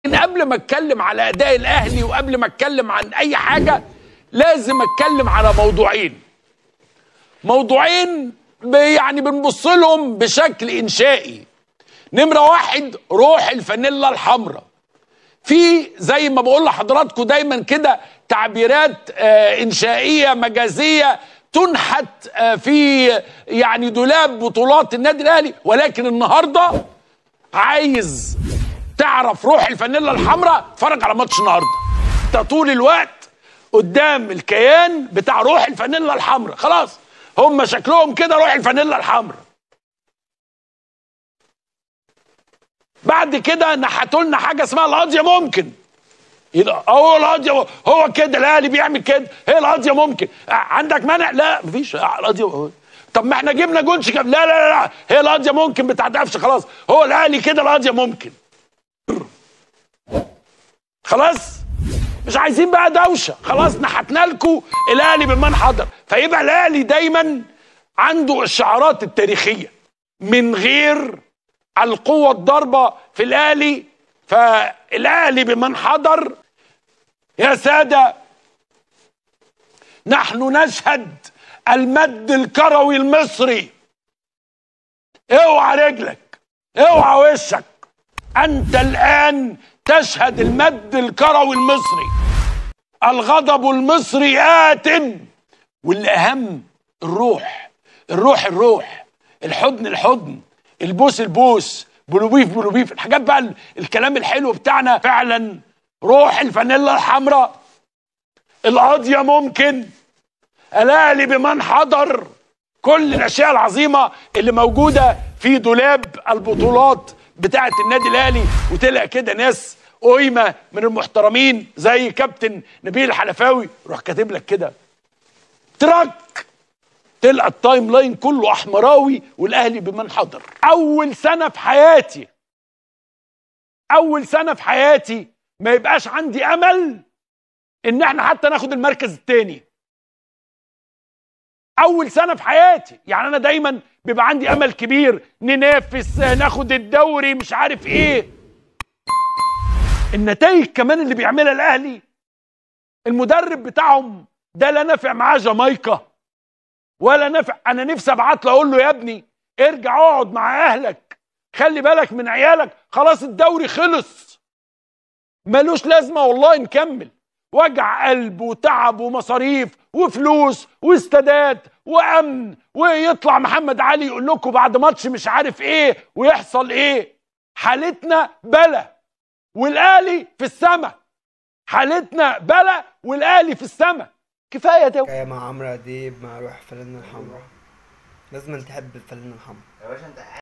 قبل ما اتكلم على اداء الاهلي وقبل ما اتكلم عن اي حاجة لازم اتكلم على موضوعين. موضوعين يعني بنبص لهم بشكل انشائي. نمره واحد، روح الفانيلا الحمراء. في زي ما بقول لحضراتكم دايما كده تعبيرات انشائيه مجازية تنحت في يعني دولاب بطولات النادي الاهلي، ولكن النهارده عايز تعرف روح الفانيلا الحمراء اتفرج على ماتش النهارده. انت طول الوقت قدام الكيان بتاع روح الفانيلا الحمراء، خلاص هم شكلهم كده روح الفانيلا الحمراء. بعد كده نحتوا لنا حاجة اسمها القضية ممكن. هو القضية هو كده الاهلي بيعمل كده، هي القضية ممكن. عندك مانع؟ لا مفيش القضية. طب ما احنا جبنا جون شيكابالا، لا لا لا هي القضية ممكن بتاعت قفشه، خلاص هو الاهلي كده القضية ممكن. خلاص مش عايزين بقى دوشه، خلاص نحتنا لكم الاهلي بمن حضر. فيبقى الاهلي دايما عنده الشعارات التاريخية من غير القوة الضربة في الاهلي، فالاهلي بمن حضر. يا ساده نحن نشهد المد الكروي المصري. اوعى رجلك، اوعى وشك، انت الان تشهد المد الكروي المصري. الغضب المصري آت، والأهم الروح، الروح الروح، الحضن الحضن، البوس البوس، بلوبيف بلوبيف، الحاجات بقى الكلام الحلو بتاعنا. فعلا روح الفانيلا الحمراء، القضية ممكن، الأهلي بمن حضر، كل الأشياء العظيمة اللي موجودة في دولاب البطولات بتاعة النادي الأهلي. وتلقى كده ناس قايمة من المحترمين زي كابتن نبيل الحلفاوي روح كاتب لك كده تراك، تلقى ال timeline كله احمراوي والاهلي بمن حضر. اول سنة في حياتي، اول سنة في حياتي ما يبقاش عندي امل ان احنا حتى ناخد المركز الثاني. اول سنة في حياتي، يعني انا دايما بيبقى عندي امل كبير ننافس، ناخد الدوري، مش عارف ايه. النتائج كمان اللي بيعملها الاهلي، المدرب بتاعهم ده لا نافع معاه جامايكا ولا نافع. انا نفسي ابعت له اقول له يا ابني ارجع اقعد مع اهلك، خلي بالك من عيالك، خلاص الدوري خلص ملوش لازمه والله نكمل. وجع قلب وتعب ومصاريف وفلوس واستادات وامن، ويطلع محمد علي يقول لكم بعد ماتش مش عارف ايه ويحصل ايه. حالتنا بلا والاهلي في السما، حالتنا بلا والاهلي في السما. كفاية ده مع عمرو اديب مع روح الفانلة الحمراء. لازم تحب الفانلة الحمراء يا باشا انت.